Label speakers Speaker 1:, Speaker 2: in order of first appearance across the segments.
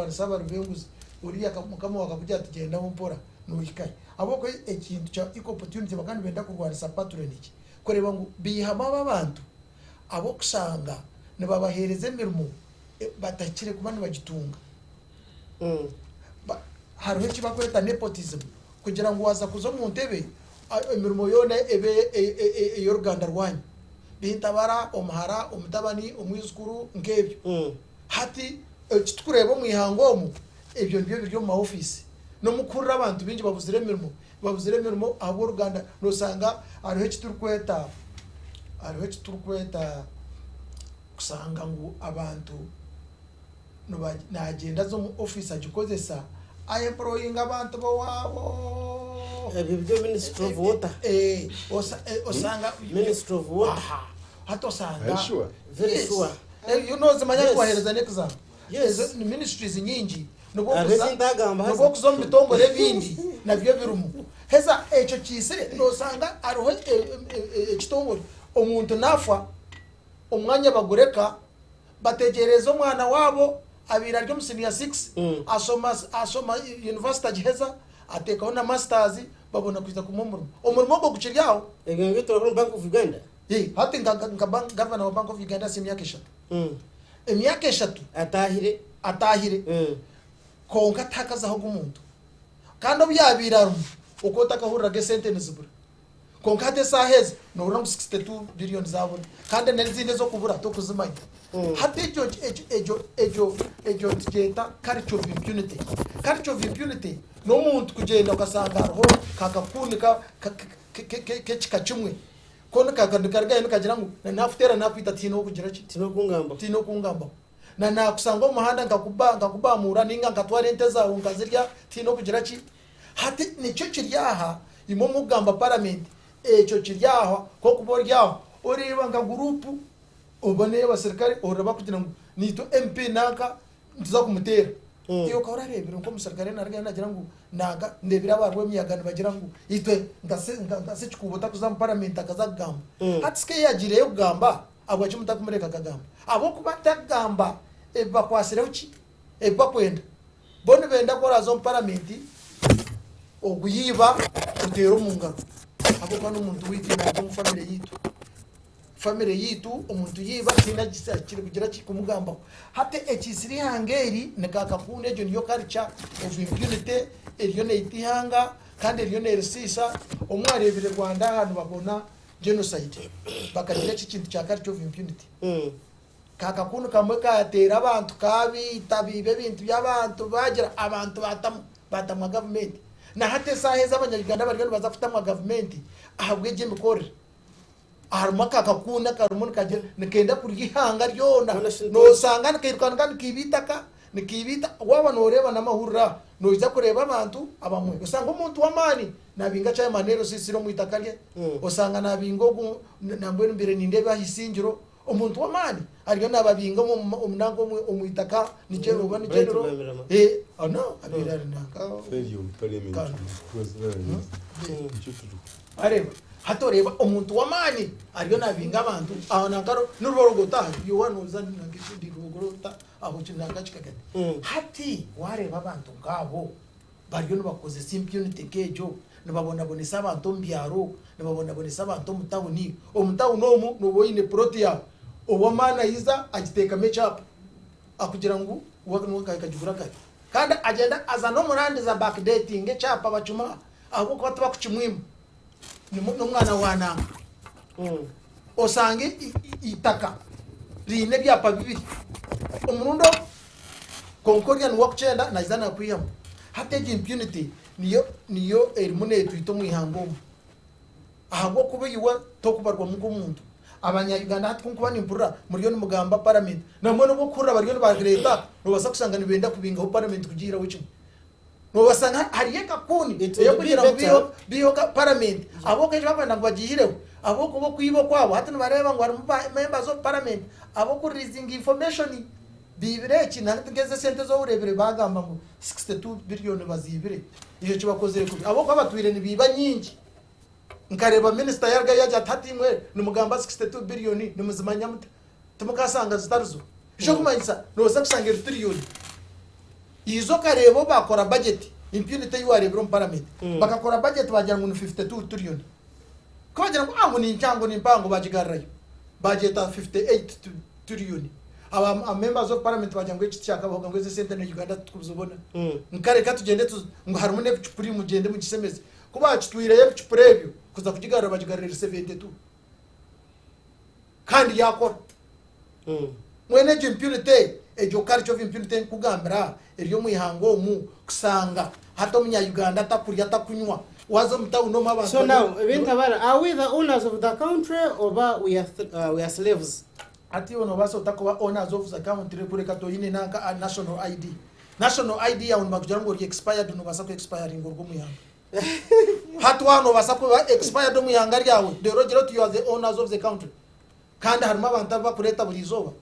Speaker 1: kurwanisa abari b'enguzi, oriya mukama waawe akakugira ati gyendaho mpora, nohikahi? Ahabw'okuba ekintu kya equal opportunity bakaba nibenda kurwanisa patronage, kureeba ngu baihamu abo abantu ab'okushanga nibabaheereza emirimo batahikire kuba nibagitunga. Hariho eki barikweta nepotism, kugira ngu waaza kuza omu ntebe, emirimo yoona ebe ey'oruganda rwanyu. Bintabara, omuhara, omutabani, omwijukuru, nk'ebyo. Hati eki turikureeba omu ihanga omu, ebyo nibyo biri omu maofiisi. N'omu kuhurira abantu baingi babuzire emirimo, babuzire emirimo ahabw'oruganda, noosanga hariho eki turikweta, hariho eki turikweta kushanga ngu abantu naagyenda aza omu ofiisi agikozesa, ayemporoyinga abantu b'owaabo.
Speaker 2: Ebyo byo Ministry of Water.
Speaker 1: Osanga.
Speaker 2: Ministry of Water.
Speaker 1: Hati osanga.
Speaker 3: Are you sure?
Speaker 2: Very
Speaker 1: Yes.
Speaker 2: sure.
Speaker 1: You know zimanya
Speaker 2: Yes.
Speaker 1: nkubahereza n'example.
Speaker 2: Yes.
Speaker 1: Ezo ni ministries nyingi nibwo
Speaker 2: Hariho
Speaker 1: okuza
Speaker 2: ezintagamba haza.
Speaker 1: nibwo okuza omu bitongore ebindi nabyo birimu. Heza ekyo kiisire nosanga hariho ekitongore omuntu nafa omwanya bagureka bategyereza omwana waabo abaire ari omu senior 6 ashoma ashoma university agiheza ateekaho na masters babona kwija kumuha omurimo. Omurimo ogwo gukiri aho.
Speaker 2: Ebyo nibyo turahurira omu Bank of Uganda?
Speaker 1: Hati nka gavana wa Bank of Uganda hasi emyaka eshatu. Emyaka eshatu.
Speaker 2: Ataahire.
Speaker 1: Ataahire. Kwonka tihakazaho ogu muntu. Kandi obu yaabaire arimu, okwo otakahuriraga esente nizibura. Kwonka hati esaaha ezi, noohurira ngu 62 billion zaabura. Kandi n'ezindi ez'okubura tokuzimanya. Hati egyo egyo egyo egyo nitugyeta culture of impunity. Culture of impunity n'omuntu kugyenda okasanga hariho ka kakuuni k'ekika kimwe. Ko nikarugayo nikagira ngu na nakuteera nakwita tihaine ow'okugira ki?
Speaker 2: Tihaine ow'okungambaho.
Speaker 1: Tihaine ow'okungambaho. Na nakusanga omu muhanda nkakuba nkakubamuura nainga nkatwara ente zaawe nkazirya tihaine ow'okugira ki? Hati nikyo kiri aha imwe omukugamba paramenti ekyo kiri aha ku orikuba ori aho oreeba nka guruupu oba n'ey'abasirikare ohurira bakugira ngu naitwe MP nanka nituza kumuteera. Iwe okaba orareebire nk'omusirikare narugayo nagira ngu Nanka ndebire aba Rwemiyaga nibagira ngu itwe nka nka Ssekikubo takuza mu paramenti akaza kugamba. Hati sike yagiireyo kugamba ahabwaki mutakumureka akagamba? Ahabw'okuba takugamba ebibakwasireho ki? Ebi bakwenda. Bo nibenda ku oraaza omu paramenti oguyiiba oteere omu ngaro ahabw'okuba n'omuntu waitu naaruga omu famire yaitu. Famire yaitu omuntu yaiba tihaine akiri kugira ki kumugambaho. Hati ekiitsire eihanga eri ni ka kakundi egyo niyo culture of impunity eriyo neita eihanga kandi eriyo nerisiisa. Obu mwareebire Rwanda aha nibabona genocide bakagira eki ekintu kya culture of impunity. Ka kakundi kamwe kateera abantu kabaita baiba ebintu by'abantu bagira abantu batamwa batamwa gavumenti. Na hati esaaha ezi abanya-Uganda bariyo nibaza kutamwa gavumenti ahabw'egi emikorere. Harimu aka kakuuni akarimu nikagira nikenda kurya eihanga ryona.
Speaker 2: Mbwenu shi
Speaker 1: Noosanga nikairuka nikiiba eitaka, nikiiba eitaka. Waaba nooreeba n'amahurire aha, noija kureeba abantu abamwe. Osanga omuntu w'amaani naabinga chairman erosiisire omu itaka rye, osanga naabinga ogu nambwenu mbaire nindeeba aha isingiro, omuntu w'amaani ariyo naababinga omu omu nanka omu omu itaka ni gen oba ni
Speaker 2: Bright
Speaker 1: general.
Speaker 2: Rwamirama.
Speaker 1: No abaire ari nanka
Speaker 3: Failure of parliament
Speaker 1: Kandi.
Speaker 3: Nikyo turiho.
Speaker 1: Wareeba? Hati oreeba omuntu w'amaani ariyo naabinga abantu aho nanka n'oruborogoto aha iwe waaba nooza nanka ekindi rubogorota aho ki nanka kikagati. Hati waareeba abantu nk'abo bariyo nibakozesa impunity nk'egyo, nibabonabonesa abantu omu byaro, nibabonabonesa abantu omu tawuni. Omu tawuni omu nooba oine puroti yaawe, ow'amaani aija agiteekamu ekyapa akugira ngu niwe akagigura kare. Kandi agyenda aza n'omurandiza backdatinga ekyapa bakimuha. Ahabw'okuba tibakukimwima, n'omwana wa nanka. Osanga eitaka riine ebyapa bibiri omurundi ogu, kwonka oriya niwe akukyenda naija nakwihamu. Hati egi impunity niyo niyo erimu neetwita omu ihanga omu. Ahabw'okuba iwe tokubarwamu nk'omuntu. Abanya Uganda hati ku nkuba nimpurira muriyo nimugamba paramenti, nambwenu obu okuhurira bariyo nibareeta, nobaasa kushanga nibenda kubingaho paramenti kugiihiraho kimwe. Nobasanga hariyo ekakuuni
Speaker 2: It would be
Speaker 1: eyokugira ngu
Speaker 2: better.
Speaker 1: biiheho paramenti ahabw'okuba eki barikwenda ngu bagiihireho ahabw'okuba okwiba okwabo hati nibareeba ngu harimu ba members of parliament ab'okureleasinga information biibire eki na hati nk'ezi esente ezi oreebire baagamba ngu 62 billion baziibire ekyo kibakozire kubi ahabw'okuba batwire nibiiba nyingi. Nkareeba minisita yarugayo yaagira ati hati imwe nimugamba 62 billion nimuzimanya muta? Timukashanga zitarizo. Ekirikumanyisa noobaasa kushanga eri tiriyoni. Iza okareeba obu baakora budget, impunity ei waareebire omu parliament, bakakora budget baagira ngu ni 52 trillion. Ku bagira ngu ah ngu ni nkya ngu ni mpango baagigarurayo baagyeta 58 trillion. Aba members of parliament baagira ngu eki tikyakabahoga ngu ezi esente na Uganda titukuzibona. Nka reka tugyende tu ngu harimu n'ebicupuri mugyende mugisemeze. Ku baakitwireyo ebicupuri ebyo kuza kugigarura bagigarura eri 72. Kandi yaakora. Mbwenu egyo impunity, egyo culture of impunity ei ndikukugambira eri omu ihanga omu, kushanga hati omunya Uganda atakurya atakunywa, waaza omu tawuni omu abantu
Speaker 2: So
Speaker 1: bariyo
Speaker 2: now, ebintu abara, are we the owners of the country oba we are, we are slaves?
Speaker 1: Hati iwe nobaasa ota kuba owners of the country kureka toine nanka a national ID. National ID yaawe nibakugira ngu ori expired nobaasa ku expiringa oruge omu ihanga. Hati waaba nobaasa kuba expired omu ihanga ryawe reero ogire oti you are the owners of the country. Kandi harimu abantu abu bakureeta buri izooba.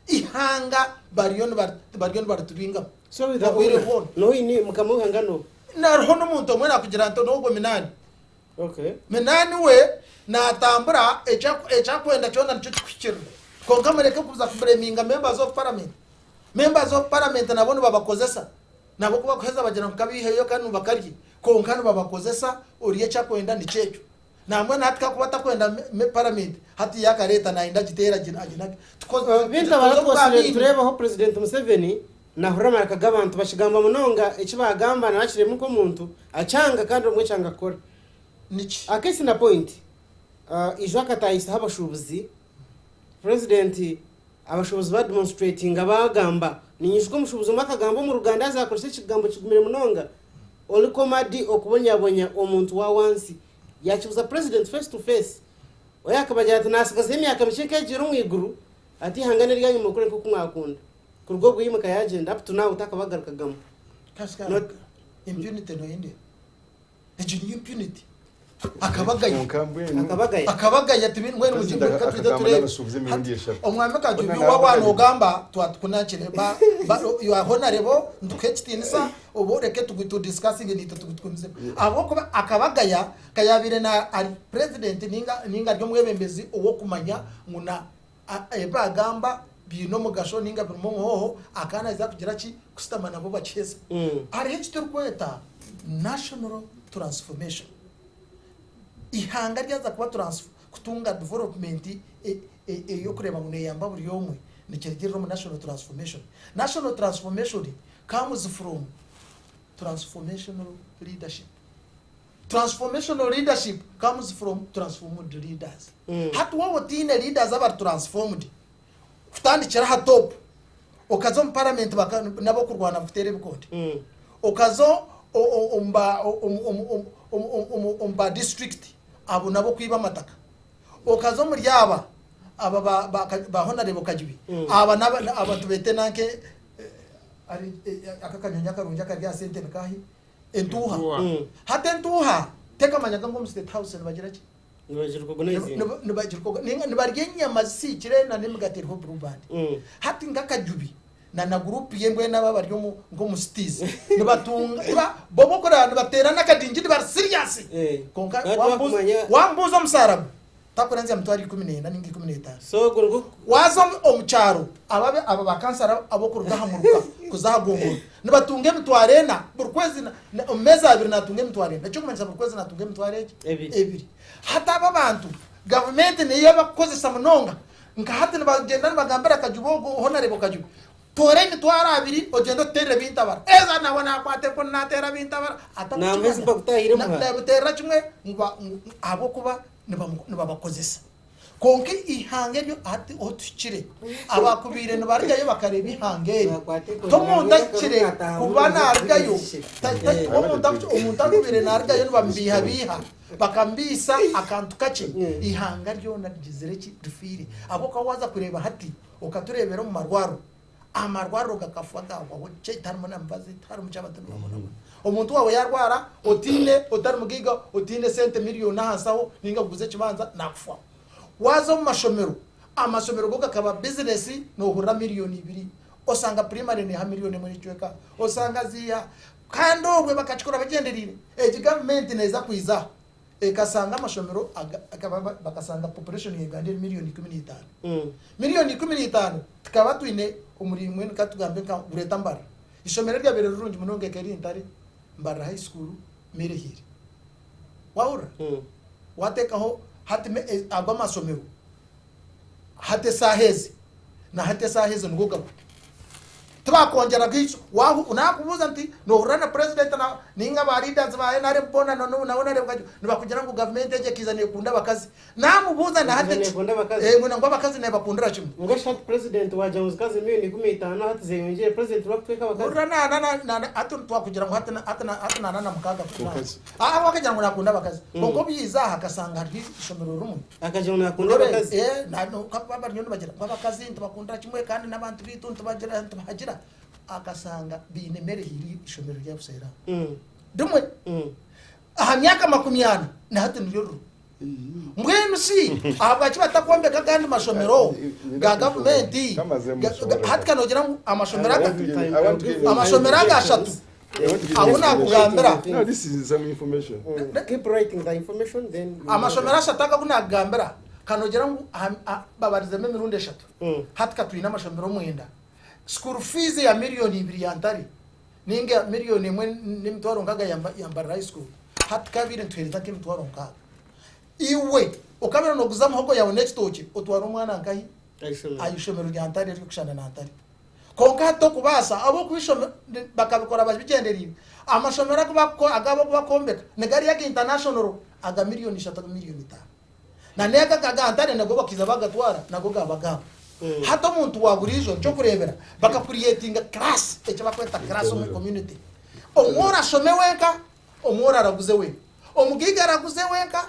Speaker 1: Ihanga bariyo bariyo nibaritubingamu
Speaker 2: So with the
Speaker 1: obwire
Speaker 2: owner,
Speaker 1: bwona.
Speaker 2: noine mukama w'ihanga n'oha?
Speaker 1: Hariho n'omuntu omwe nakugira nti n'ogwo Minani.
Speaker 2: Okay.
Speaker 1: Minani we natambura eki akwenda kyona nikyo kikuhikirira. Kwonka mureke kuza kubureminga members of parliament. Members of parliament nabo nibabakozesa. Nabo kubakuheza bagira ngu kabaiheyo kanu bakarye. Kwonka nibabakozesa ori eki akwenda nikyo ekyo. Nambwenu hati kakuba atakwenda paramenti hati yakareeta nayenda agiteere aginage.
Speaker 2: Bintu abaratwosire tureebaho President Museveni nahurira amaraka g'abantu bakigamba munonga eki bagamba nawe akiremu nk'omuntu akyanga kandi obumwe kyanga kukora.
Speaker 1: Niki?
Speaker 2: A case in a point, ijo akatahisaho abashuubuzi, President abashuubuzi ba demonstratinga bagamba, ninyijuka omushuubuzi omwe akagamba omu Ruganda haza yakoresa ekigambo kigumire munonga, Olikoma di okubonyabonya omuntu wa wansi? Yakibuza president face to face. Oyo akabagira ati nasigazayo emyaka mikye nkegiire omu iguru, ati eihanga neryanyu murikore nkoku mwakunda. Kuruga obwo yimuka yagyenda up to now takabagarukagamu.
Speaker 1: Not Impunity noyendera. Egyo niyo impunity. Akabagaya.
Speaker 3: Kwonka mbwenu
Speaker 2: Akabagaya.
Speaker 1: Akabagaya ati mbwenu
Speaker 3: President
Speaker 1: mugye reka twije
Speaker 3: akagamba
Speaker 1: tureebe.
Speaker 3: n'abashuubuzi emirundi eshatu.
Speaker 1: Omwami Kajubi
Speaker 3: Ona
Speaker 1: waaba
Speaker 3: naabagaya.
Speaker 1: nogamba twatukunakire ba ba you are honorable nitukuha ekitiinisa obu oreke tugu tu discussinge naitwe tugutugumize. Ahabw'okuba akabagaya kayabaire na ari president ninga ninga ari omwebembezi ow'okumanya ngu na ebi agamba biine omugasho ninga birimu omuhoho akaba naija kugira ki kushutama nabo bakiheza. Hariho eki turikweta national transformation. Eihanga ryaza kuba transfo kutunga development ey'okureeba ngu neeyamba buri omwe nikirugiirira omu national transformation. National transformation comes from transformational leadership. Transformational leadership comes from transformed leaders. Hati waaba otaine leaders abari transformed, kutandikira aha top, okaza omu parliament n'abokurwana kuteera ebikonde, okaza omu ba district abo n'abokwiba amataka, okaza omuri aba aba ba Honarebo Kajubi, aba aba tubete nanka aka akanyonyi akarungi akari aha sente nikahi? Entuuha. Hati entuuha tekamanyaga ngu omu state house nibagira ki? Nibarya enyama zisiikire na n'emigaati eriho blue band. Hati nk'akajubi na na guruupu ye mbwenu aba abari omu nk'omu cities nibatunga niba bo bokureba nibateera n'akadingidi bari serious. Kwonka wambuuza wambuuza omusaraba takurenzya mitwaro 14 ninga 15. Waaza omu kyaro aba aba ba kansara ab'okuruga aha muruka kuza aha gongoro nibatunga emitwaro ena buri kwezi omu meezi abiri natunga emitwaro ena ekirikumanyisa buri kwezi natunga emitwaro egi ebiri. Hati abo abantu gavumenti niyo ebakukozesa munonga nka hati nibagyenda nibagambira Kajubi ogu Honarebo Kajubi toora emitwaro abiri ogyende otuteerere Bintabara eza nawe nakwata enkoni nateera Bintabara atarikukimanya nabuteerera kimwe ngu ahabw'okuba nibabakozesa. Kwonka eihanga eryo hati ahu tuhikire, abaakubaire nibarugayo bakareeba eihanga eri, t'omuntu ahikire kuba naarugayo, omuntu akubaire naarugayo nibamubeihabeiha, bakamubeihisa akantu kakye, eihanga ryona rigizire ki? Rifiire. Ahabw'okuba waaza kureeba hati, okatureebera omu marwariro, amarwariro gakafa gaahwaho gye tiharimu na mibazi, tiharimu ki abantu nibabonabona. Omuntu waawe yaarwara otaine, otari mugaiga, otaine sente miriyoni aha nshaho nainga kuguza ekibanza, naakufaho. Waaza omu mashomero, amashomero go gakaba bizinesi, noohurira miriyoni ibiri, osanga primary neeha miriyoni emwe n'ekicweka, osanga ziiha. Kandi obwe bakakikora bagyendereire. Egi gavumenti neeza kwija aha ekasanga amashomero aga, bakasanga population ya Uganda eri miriyoni 15. Miriyoni 15 tukaba twine omuri mbwenu ka tugambe nka Greater Mbarara. Ishomero eryabaire rirungi munonga eka eri Ntare, Mbarara High School, Mary Hill. Wahurira? Wateekaho hati ago amasomero hati esaaha ezi na hati esaaha ezi nigo gamwe. Tibakwongyera bwaijo. Wahu nakubuuza nti nohurira na president na ninga ba leaders ba NRM boona na nawe nareebeka gye nibakugira ngu gavumenti egi ekiiza nekunda abakazi. Namubuuza na hati
Speaker 2: Ekiiza nekunda abakazi?
Speaker 1: Eh, ngu abakazi nebakundira kimwe.
Speaker 2: Mbwenu shi hati president wagira ngu zikaba ziri milioni 15 hati zeyongyire president orikutweka abakazi?
Speaker 1: Hurira na na na na hati twakugira ngu hati hati hati na na mukaaga
Speaker 3: Mukazi.
Speaker 1: Ah, wakagira ngu nakunda abakazi. Kwonka obu yaiza aha akasanga hariho ishomero rimwe.
Speaker 2: Akagira ngu nakunda abakazi?
Speaker 1: Eh, na no bariyo nibagira ngu abakazi nitubakundira kimwe kandi n'abantu baitu nitubagira nitubahagira. Akasanga baine emere eri ishomero rya Buseera. Rimwe. Aha myaka 40 na hati niryo ririho. Mbwenu shi ahabwaki batakwombeka agandi mashomero ga gavumenti? Hati ka noogira ngu amashomero aga amashomero aga ashatu ahu naakugambira.
Speaker 3: No, this is some information.
Speaker 2: Keep writing the information then.
Speaker 1: Amashomero ashatu aga agu naakugambira ka noogira ngu babarizemu emirundi eshatu. Hati ka twine amashomero mwenda. School fees ya 2 million ya Ntare ninga 1.6 million ya Mbarara High School hati kabaire nituheereza nka 60,000. Iwe okabeera noguza muhogo yawe n'ekitookye otwara omwana nkahi? Aha ishomero rya Ntare eririkushana na Ntare. Kwonka hati tokubaasa ahabw'okuba bakabikora babigyendereire. Amashomero agu agabo agu bakwombeka ni gariya aga international aga 3 million, 5 million. Na n'aga aga Ntare nago bakiiza bagatwara nago gaba gaabo. Hati omuntu wa buriijo nikyokureebera bakacreatinga class eki bakweta class omu community. Omworo ashome wenka, omworo araguze wenka. Omugaiga araguze wenka,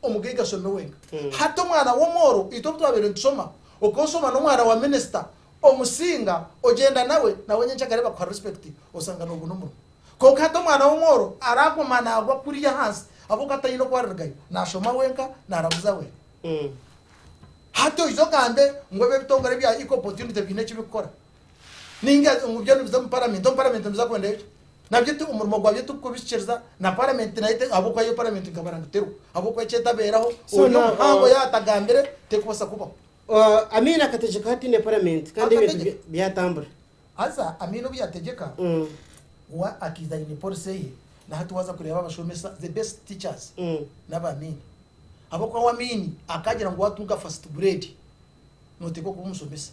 Speaker 1: omugaiga ashome wenka. Hati omwana w'omworo itwe obu twabaire nitushoma, okashoma n'omwana wa minisita omusinga ogyenda nawe nawe nyencakare bakuha respect osanga nobona omurimo. Konka hati omwana w'omworo araguma nagwa kuriya ahansi ahabw'okuba ataine oku ararigayo nashoma wenka naraguza wenka. Hati oize ogambe ngu ebi ebitongore bya equal opportunity biine eki birikukora ninga ngu byo nibiza omu paramenti, omu paramenti nibiza kwendayo ki? Nabyo omurimo gwabyo tikukubihikiriza na paramenti nayo ahabw'okuba yo paramenti nkabara ngu teriho ahabw'okuba eki etabeeraho ori omuhango yaatagambire terikubaasa kubaho.
Speaker 2: Amin akategyeka hataine paramenti kandi ebintu
Speaker 1: Akategyeka.
Speaker 2: byatambura.
Speaker 1: Haza Amin obu yaategyeka we akiiza aine policy ye na hati waaza kureeba abashomesa the best teachers n'aba Amin ahabw'okuba we Amin akagira ngu waatunga first grade nooteekwa kuba omushomesa.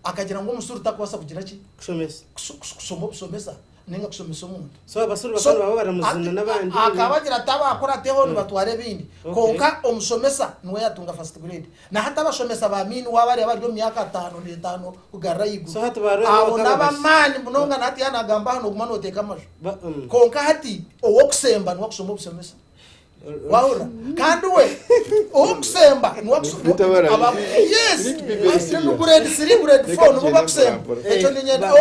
Speaker 1: Akagira ngu omusuru takubaasa kugira ki?
Speaker 2: Kushomesa.
Speaker 1: Kushoma obushomesa ninga kushomesa omuntu.
Speaker 2: So abasuru bakaba nibaba baramuzina n'abandi.
Speaker 1: Akaba agira ati abakurateho nibatwara ebindi. Kwonka omushomesa niwe yatunga first grade. Na hati abashomesa ba Amin wabareeba bari omu myaka 5 5 kugarura ahaiguru.
Speaker 2: So hati ba
Speaker 1: Abo
Speaker 2: bakaba
Speaker 1: n'abamaani munonga na hati yaanagamba aha nooguma nooteeka amaju. Kwonka hati ow'okusemba niwe akushoma obushomesa. Wahurira? Kandi we ow'okusemba niwe
Speaker 3: Bitabara.
Speaker 1: Yes!
Speaker 3: You need to be very serious.
Speaker 1: Grade 3, grade
Speaker 3: Reka
Speaker 1: 4 nibo
Speaker 3: tugende
Speaker 1: bakusemba.
Speaker 3: mpora.
Speaker 1: Ekyo niinyenda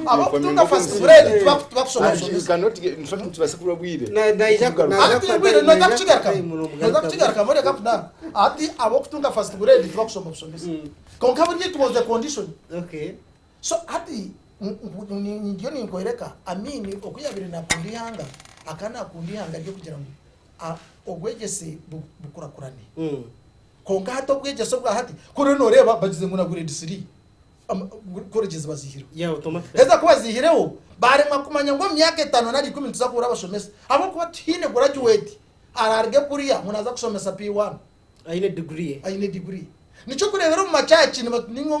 Speaker 1: abakutunga first grade tibakusoma
Speaker 3: You cannot get, in fact, nitubasa kuba bwire.
Speaker 2: Naija
Speaker 1: Ati bwire noza kukigarukamu noza kukigarukamu reka kuna ati abokutunga first grade tibakusoma busomesa konka buri it was the condition. So hati ndiyo ninkwereka Amini oku yabire nakunda ihanga aka nakunda ihanga ryokugira ngu obwegyese bukurakurane. Konka hati obwegyese obwa hati kuri noreeba bagize ngu na grade 3 colleges bazihireho.
Speaker 2: Yeah, automatically.
Speaker 1: Heza kuba zihireho baremwa kumanya ngu omu myaka 5 nari 10 nituza kubura abashomesa ahabwokuba tihaine graduate ararge kuriya ngu naza kushomesa P1
Speaker 2: Aine degree.
Speaker 1: Aine degree. Nikyo kureebera omu macaci ninga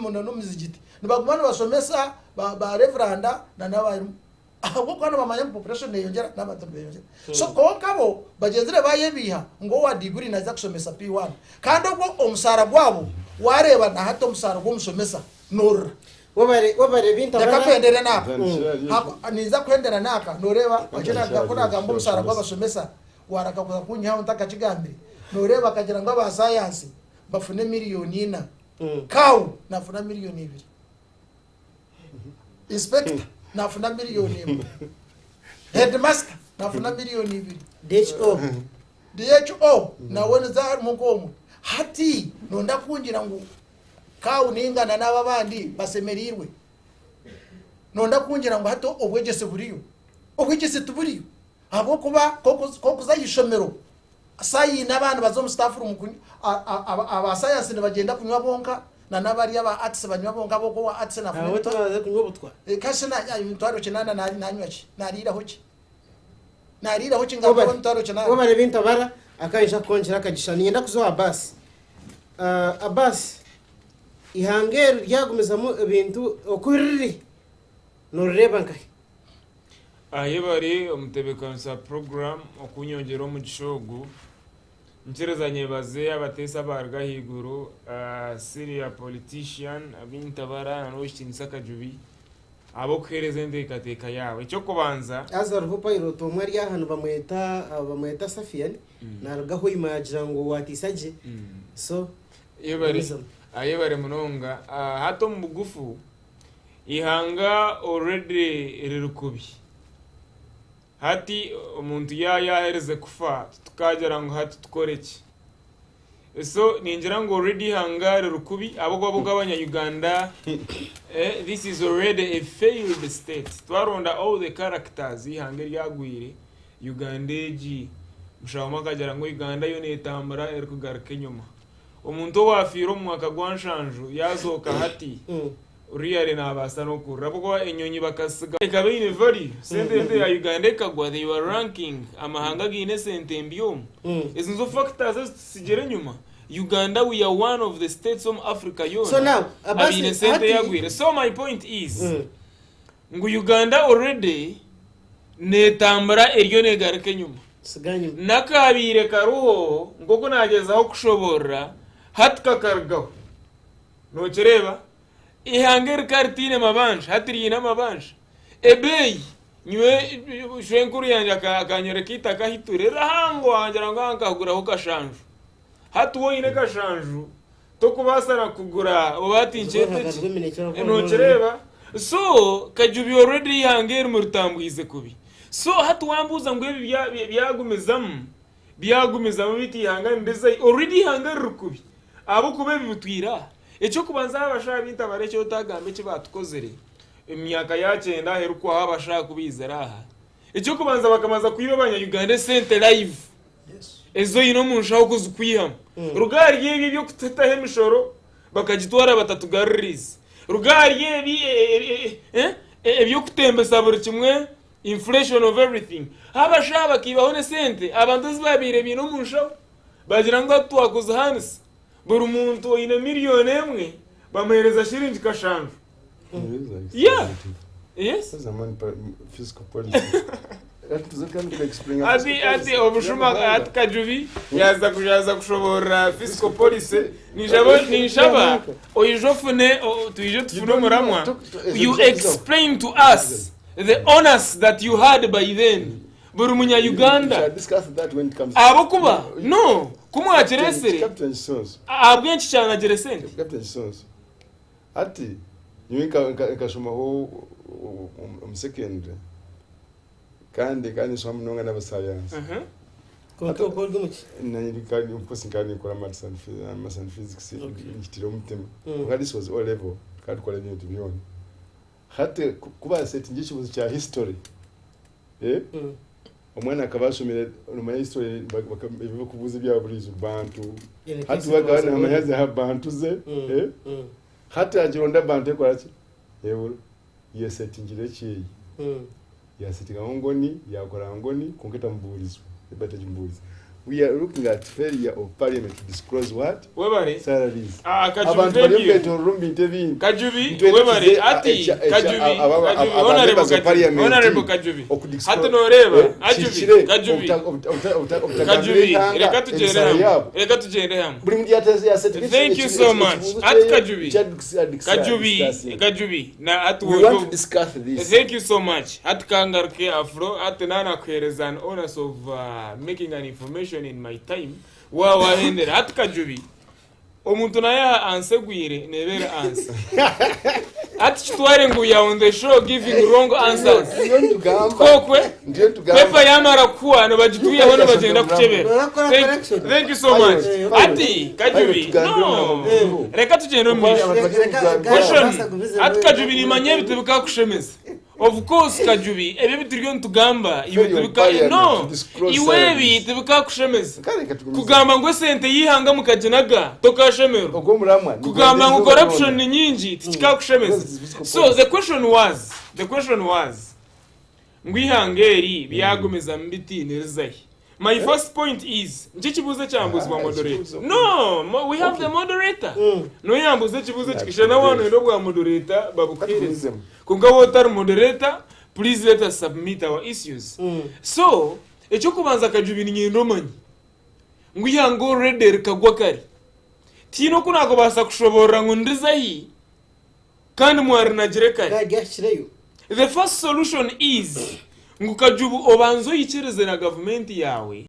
Speaker 1: n'omu mizigiti nibaguma nibashomesa ba reveranda na n'abarimu ahabwokuba nibamanya ngu population neyongyera n'abantu nibeyongyera. So konka bo bagyenzire bayebiiha ngu owa degree naza kushomesa P1 kandi obwo omusaara gwabo wareeba na hati omusaara gw'omushomesa norura.
Speaker 2: Wabare wabare bintu
Speaker 1: Reka kwendere naka.
Speaker 3: Zan
Speaker 1: Ninza kwendera naka noreeba ko nagamba omusaara gw'abashomesa waraka kuza kunyihaho ntakakigambire. Noreeba akagira ngu aba sayansi bafune 4 million, cow nafuna 2 million, inspector nafuna 1 million, headmaster nafuna 2 million.
Speaker 2: DHO.
Speaker 1: DHO nawe nizarimu nk'omwe. Hati nonda kungira ngu kawu ningana n'aba bandi basemereirwe? Nonda kungira ngu hati obwegyese buriyo? Obwegyese tiburiyo ahabwokuba kokuza aha ishomero. Sayiina abaana baza omu staff room kunywa, aba science nibagyenda kunywa bonka na n'abari aba arts banywa bonka ahabw'okuba owa arts nafuna
Speaker 2: Abo
Speaker 1: emitwaro.
Speaker 2: tibabaasa kunywa obutwa.
Speaker 1: Kasi emitwaro kinaana nanywa ki? Nariiraho ki? Nariiraho ki ngarukaho emitwaro kinaana?
Speaker 2: Webare Bintabara akaija kukwongyera akagisha. Niinyenda kuza owa Abbas. Abbas, eihanga eri ryagumizamu ebintu oku riri, norireeba nkahi?
Speaker 4: Ayebare omutebekanisa wa puroguramu okunyongyera omugisha ogu. Nkiriza nyebaze abateesa abaaruga ahaiguru, senior politician Bintabara na n'Owekitinisa Kajubi ahabw'okuheereza enteekateeka yaabo. Eky'okubanza.
Speaker 2: Haza hariho pilot omwe ari aha nibamweta bamweta Safian naruga Hoima yagira ngu watiisa gye so
Speaker 4: Yebare,
Speaker 2: gumizamu.
Speaker 4: ayebare munonga. Hati omu bugufu Eihanga already riri kubi. Hati omuntu yaaba yaaherize kufa titukagira ngu hati tukore ki. So ningira ngu already eihanga riri kubi ahabw'okuba bo nk'abanya-Uganda eh, this is already a failed state. Twaronda all the characters eihanga eryagwire, Uganda egi, mushaho omwe akagira ngu Uganda yo neetambura erikugaruka enyima. Omuntu owaafiire omu mwaka gwa nshanju yaazooka hati, Really nabaasa n'okurira ahabw'okuba enyonyi bakasiga ekaba eine value sente ente ya Uganda ekagwa they were ranking amahanga againe esente mbi omu ezo nizo factors ezitusigire enyuma Uganda we are one of the states omu Africa yoona
Speaker 2: So now, Abasi,
Speaker 4: abaine sente
Speaker 2: hati-
Speaker 4: eyagwire so my point is ngu Uganda already netambura eriyo negaruka enyuma
Speaker 2: Siga enyima.
Speaker 4: N'akabaire kariho nk'oku nagyezaho kushoborora hati kakarugaho Nokireeba? Eihanga eri ka ritaine mabanja, hati riine amabanja. Ebeeyi, nyowe shwenkuru yangye akanyoreka eitaka ahu turi rihango wangira ngu aha nkahaguraho kashanju. Hati waaba oine kashanju, tokubaasa na kugura oba hati nkyete ki? Nokireeba? So, Kajubi already eihanga eri muritambwize kubi. So hati wambuuza ngu ebi byagumizamu, Byagumizamu beitu eihanga nirizayo already eihanga riri kubi ahabw'okuba ebi bitwire aha. Eky'okubanza aha abashaho ab'entabara eki otagamba eki baatukozire omu myaka ya kyenda aha erikuhwaho abashaho ku baizire aha. Eky'okubanza bakabanza kwiba abanya Uganda esente live ezi oine omu nshaho kuzikwihamu. Ruga ahari ebyo eby'okututaho emishoro bakagitwara batatugaruriize. Ruga ahari ebi eby'okutembesa buri kimwe Inflation of everything. Abashaho bakaibaho n'esente abantu ezi baabaire baine omu nshaho bagira ngu hati twakuzihaanisa buri muntu oine miriyoni emwe bamuheereza shiringi kashanju. Yeah. Yes. Ati ati obushuma ati Kajubi yaaza yaaza kushoboorora fiscal policy ninshaba ninshaba oije ofune twije tufune omuramwa you explain to us The onus that you had by then buri munya Uganda ahabw'okuba no ku mwakireesire ahabw'enki kyanagire sente?
Speaker 3: Captain Kisonso hati nyowe nkashomaho omu secondary kandi nkaba ninshoma munonga n'abasayansi.
Speaker 2: Kwonka okaba ori omu ki?
Speaker 3: Of course nkaba ninkora maths and physics nkitiire omutima kwonka this was O level tukaba tukora ebintu byona. Hati ku baasetinga ekibuuzo kya history, eh, omwana akaba ashomire nomanya history ebi barikubuuza ebya buriijo bantu hati we akaba naamanya za bantu ze, eh, hati agironda bantu ekora ki ebura yesetingire ekyeye yasetingaho ngoni yakora ngoni kwonka etamubuurizwe eba etagimubuurize. We are looking at failure of parliament to disclose what?
Speaker 4: Webare.
Speaker 3: Salaries.
Speaker 4: Ah, Kajubi,
Speaker 3: Abantu
Speaker 4: thank
Speaker 3: bari
Speaker 4: you.
Speaker 3: omu omu bintu ebindi.
Speaker 4: Kajubi,
Speaker 3: Nitwenda
Speaker 4: webare.
Speaker 3: tuze,
Speaker 4: Ati, Kajubi, Kajubi,
Speaker 3: aba
Speaker 4: Honorable
Speaker 3: members of
Speaker 4: Kajubi,
Speaker 3: parliament
Speaker 4: Honorable Kajubi.
Speaker 3: okudisclose-
Speaker 4: Hati noreeba,
Speaker 3: Eh,
Speaker 4: Kajubi,
Speaker 3: kihikire,
Speaker 4: Kajubi.
Speaker 3: obutagambira
Speaker 4: Kajubi,
Speaker 3: eihanga
Speaker 4: reka tugyende
Speaker 3: emisara
Speaker 4: hamwe.
Speaker 3: yaabo.
Speaker 4: Reka tugyende hamwe.
Speaker 3: Buri muntu yateeze yasetinga
Speaker 4: Thank you so much. Ati Kajubi. Kajubi, Kajubi, na ati
Speaker 3: We want to discuss this.
Speaker 4: Thank you so much. Hati kangaruke Afro, hati nanakuhereza an onus of making an information in my time. Wa wahendera. Hati Kajubi, omuntu naye ansa egwire nebeera ansa. Hati kitware ngu you are on the show giving wrong answers.
Speaker 3: Ndiyo ntugamba.
Speaker 4: Kokwe,
Speaker 3: Ndiyo ntugamba.
Speaker 4: pepa yamara kukuha nibagitwihaho nibagyenda kukyebera.
Speaker 2: Orakora
Speaker 4: Thank,
Speaker 2: correction.
Speaker 4: thank you so much.
Speaker 3: Pilot,
Speaker 4: Hati Kajubi,
Speaker 3: Pilot, tugambire
Speaker 4: no.
Speaker 3: omuntu.
Speaker 4: Reka tugyende omu maisho.
Speaker 3: Abantu bagire
Speaker 2: Reka-
Speaker 3: kugambira.
Speaker 4: Question.
Speaker 2: Basa gumize
Speaker 4: Hati
Speaker 2: muri-
Speaker 4: Kajubi nimanya ebi tibikakushemeza. Of course Kajubi ebi ebituriyo nitugamba iwe
Speaker 3: Failure of
Speaker 4: tibika
Speaker 3: parliament
Speaker 4: no
Speaker 3: to disclose
Speaker 4: iwe ebi
Speaker 3: salaries.
Speaker 4: tibikakushemeza.
Speaker 3: Kare katugumize.
Speaker 4: Kugamba ngu esente y'eihanga mukaginaga tokashemerwa.
Speaker 3: Ogwo omuramwa
Speaker 4: Kugamba ngu
Speaker 3: nigwenda izooba
Speaker 4: corruption
Speaker 3: ryona.
Speaker 4: ni nyingi tikikakushemeza.
Speaker 3: Because it's fiscal
Speaker 4: So
Speaker 3: policy.
Speaker 4: the question was the question was ngu eihanga eri byagumizamu biti nirizahi? My first point is nikyo ekibuuzo ekyambuuzibwa
Speaker 3: Ah,
Speaker 4: moderator.
Speaker 3: ekibuuzo.
Speaker 4: No, we have the moderator. Noyambuuza ekibuuzo ekikishana
Speaker 3: Yeah,
Speaker 4: waaba noyenda obwa moderator babukuheereze.
Speaker 3: Katugumiizemu.
Speaker 4: Kwonka waaba otari moderator, please let us submit our issues. So, eky'okubanza Kajubi niinyenda omanye ngu eihanga already rikagwa kare. Tihaine oku naakubaasa kushoboorora ngu ndirizahi kandi mwarinagire kare.
Speaker 2: Kare ryahikireyo.
Speaker 4: The first solution is ngu Kajubi obanze oikirize na gavumenti yaawe.